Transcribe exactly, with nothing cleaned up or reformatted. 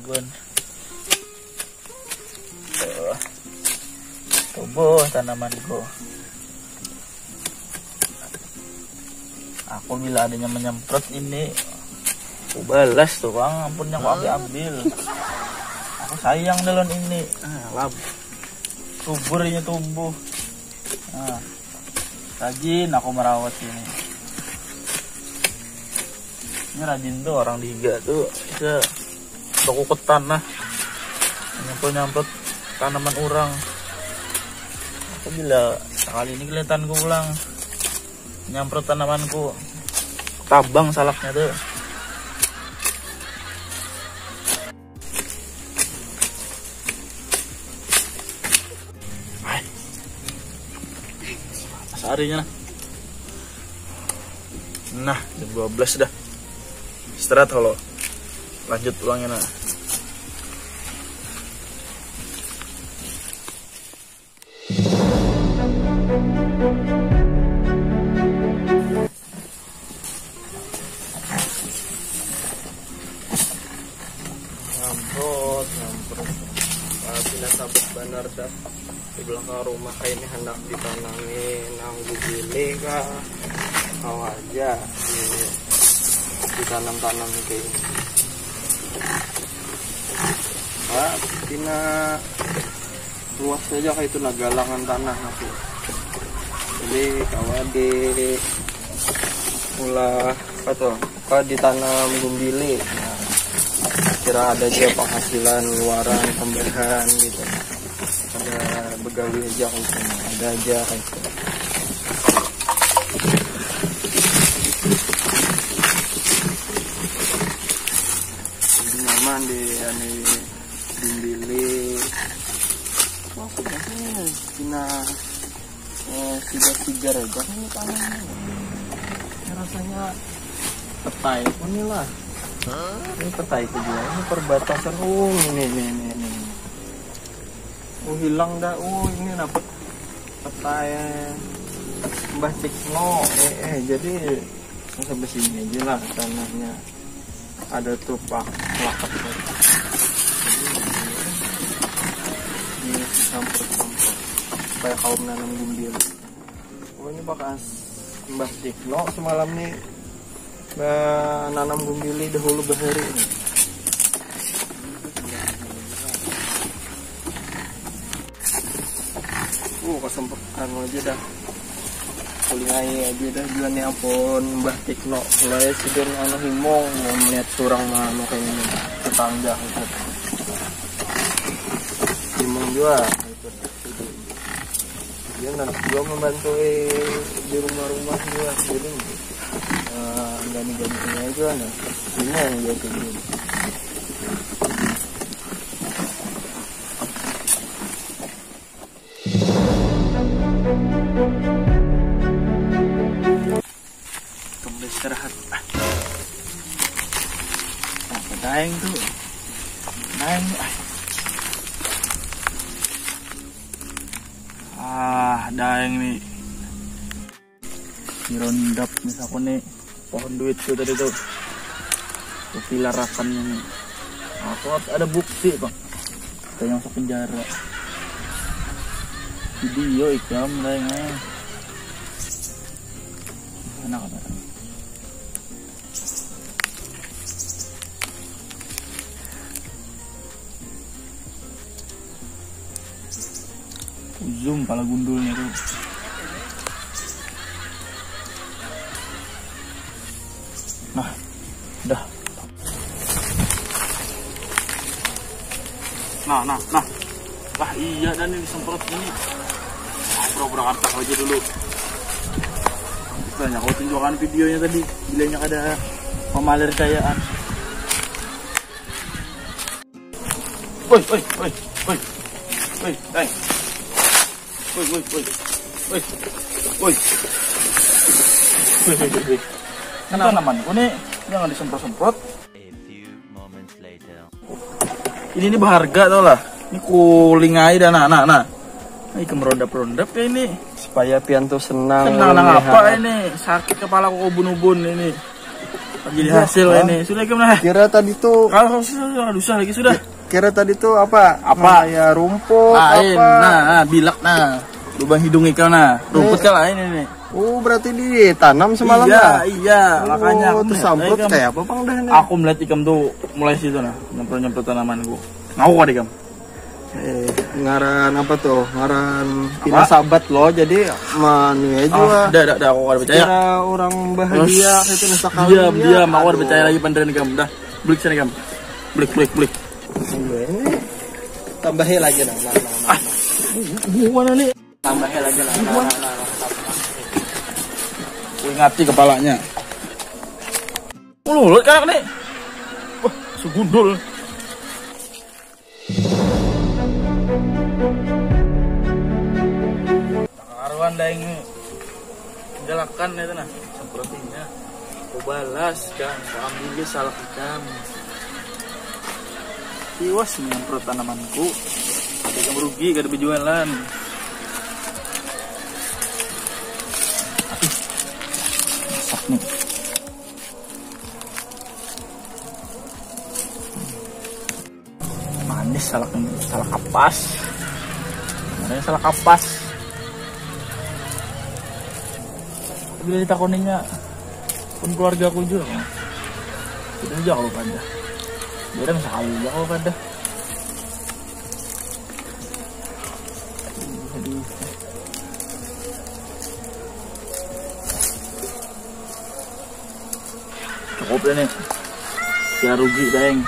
Bun. Tuh. Tumbuh tanamanku. Aku bila adanya menyemprot ini, aku balas tuh, Bang. Ampunnya aku ambil ambil. Aku sayang dalam ini. Ah, lab. Subur ini tumbuh. Nah, rajin aku merawat ini. Ini rajin tuh orang di Higa tuh, bisa bakukut tanah, nyamprot-nyamprot tanaman orang. Aku bila sekali ini kelihatanku pulang nyamprot tanamanku, tabang salaknya tuh. Seharinya nah. Nah, jam dua belas dah. Istirahat kalau lanjut uangnya nah. Ngamprot, ngamprot. Ah, pina sabut banar dah. Di belakang rumah kayak ini hendak ditanami nang bubili kah? Kau aja di, ditanam-tanam kayak ini. Ah, pina luas aja kayak itu nah galangan tanah aku. Jadi kawa di ulah apa tuh? Kawa ditanam gumbili. Nah, kira ada aja penghasilan luaran tambahan gitu. Ada begawi aja kayak gitu. Ada aja kayak gitu. Jadi nyaman di anu gumbili. Wah, sudah nih, pina eh, sigar-sigar aja kan ini tanahnya. Ini rasanya petai pun nih lah. Ini petai kedua, ini perbatasan. Oh, ini, ini, ini, ini. Oh, hilang dah. Oh, ini dapat petai Mbah Cikno. Eh, eh, jadi sampai sini aja lah tanahnya. Ada tuh pak lakat. Ini campur-campur supaya kaum nanam gumbili. Oh, ini bekas Mbah Cikno semalam nih, Mbah nanam gumbili dahulu bahari ini. Uh, kesempatan aja dah. Kulingai aja dah jua nih ampun Mbah Tikno. Mulai sidin anu himung melihat surang mah kayak ini tetangga gitu. Himung juga. Dia nanti juga membantu eh, di rumah-rumah juga. Jadi eh, nggak digantinya aja nah. Himung dia tuh. Tunggu istirahat. Ah. Apa daeng tuh? Daeng. Ah. Ah, daeng nih. Dirondap misalku nih pohon duit tuh tadi tuh. Kupilarakan ini. Aku harus ada bukti, Pak. Kita yang masuk penjara. Video ikam lain ah. Mana kamera? Zoom pala gundulnya tuh. Nah, dah. Nah, nah, nah. Lah iya dan ini disemprot ini. Ah, pura-pura kartak aja dulu. Banyak aku tunjukkan videonya tadi. Bilanya kada pamalir kayaan. Woi, woi, woi, woi. Woi, hai. Woi, woi, woi. Woi. Woi. Woi, woi, woi, woi. Kenapa? Tanamanku nih jangan disemprot-semprot. A few moments later. Ini nih berharga tau lah. Ini kulingai dah nah, nah, nah. Nah, ikam rondap-rondap ya ini. Supaya pian tuh senang. Senang nang apa ini? Sakit kepala aku ubun-ubun ini. Jadi hasil ini. Sudah, ikam nah. Kira tadi tuh, kalau sudah, sudah, sudah lagi sudah. Kira tadi tuh apa? Apa? Namanya rumput. Lain apa? Nah, nah, bilak nah. Lubang hidung ikam nah. Rumput kah lain ini? Oh, berarti ditanam semalam? Iya, nah, iya. Oh, makanya aku tuh melihat, samput ikam kayak apa, Pang, dah nih? Aku melihat ikam tuh mulai situ nah, nyemprot-nyemprot tanamanku. Ngaku kada ikam? Eh, ngaran apa tuh? Ngaran pina sabat loh, jadi manunya juga. Ah, dah, dah, dah, aku kada percaya. Kira orang bahagia gitu, nah, sekali diam, diam, aku kada percaya lagi panderan ikam. Dah, balik sana ikam. Balik, balik, balik. Tambahi lagi nah, nah, nah, nah. Ah, gimana nih? Tambahi lagi nah, nah, nah, nah, nah. Aku ingati kepalanya. Mulut kan nih. Wah, segundul. Karuan daing galakan itu nah, sepertinya. Aku balas kan, aku ambil salah ikam. Tiwas menyemprot tanamanku. Ada yang rugi, kada berjualan. Aduh. Masak nih. Manis, salah, salah kapas. Namanya salah kapas. Bila ditakoninya pun keluarga aku juga. Sudah aja kalau pada. Biar sekali aja kalau pada. Aduh, aduh. Cukup ya nih. Kira rugi, Daeng.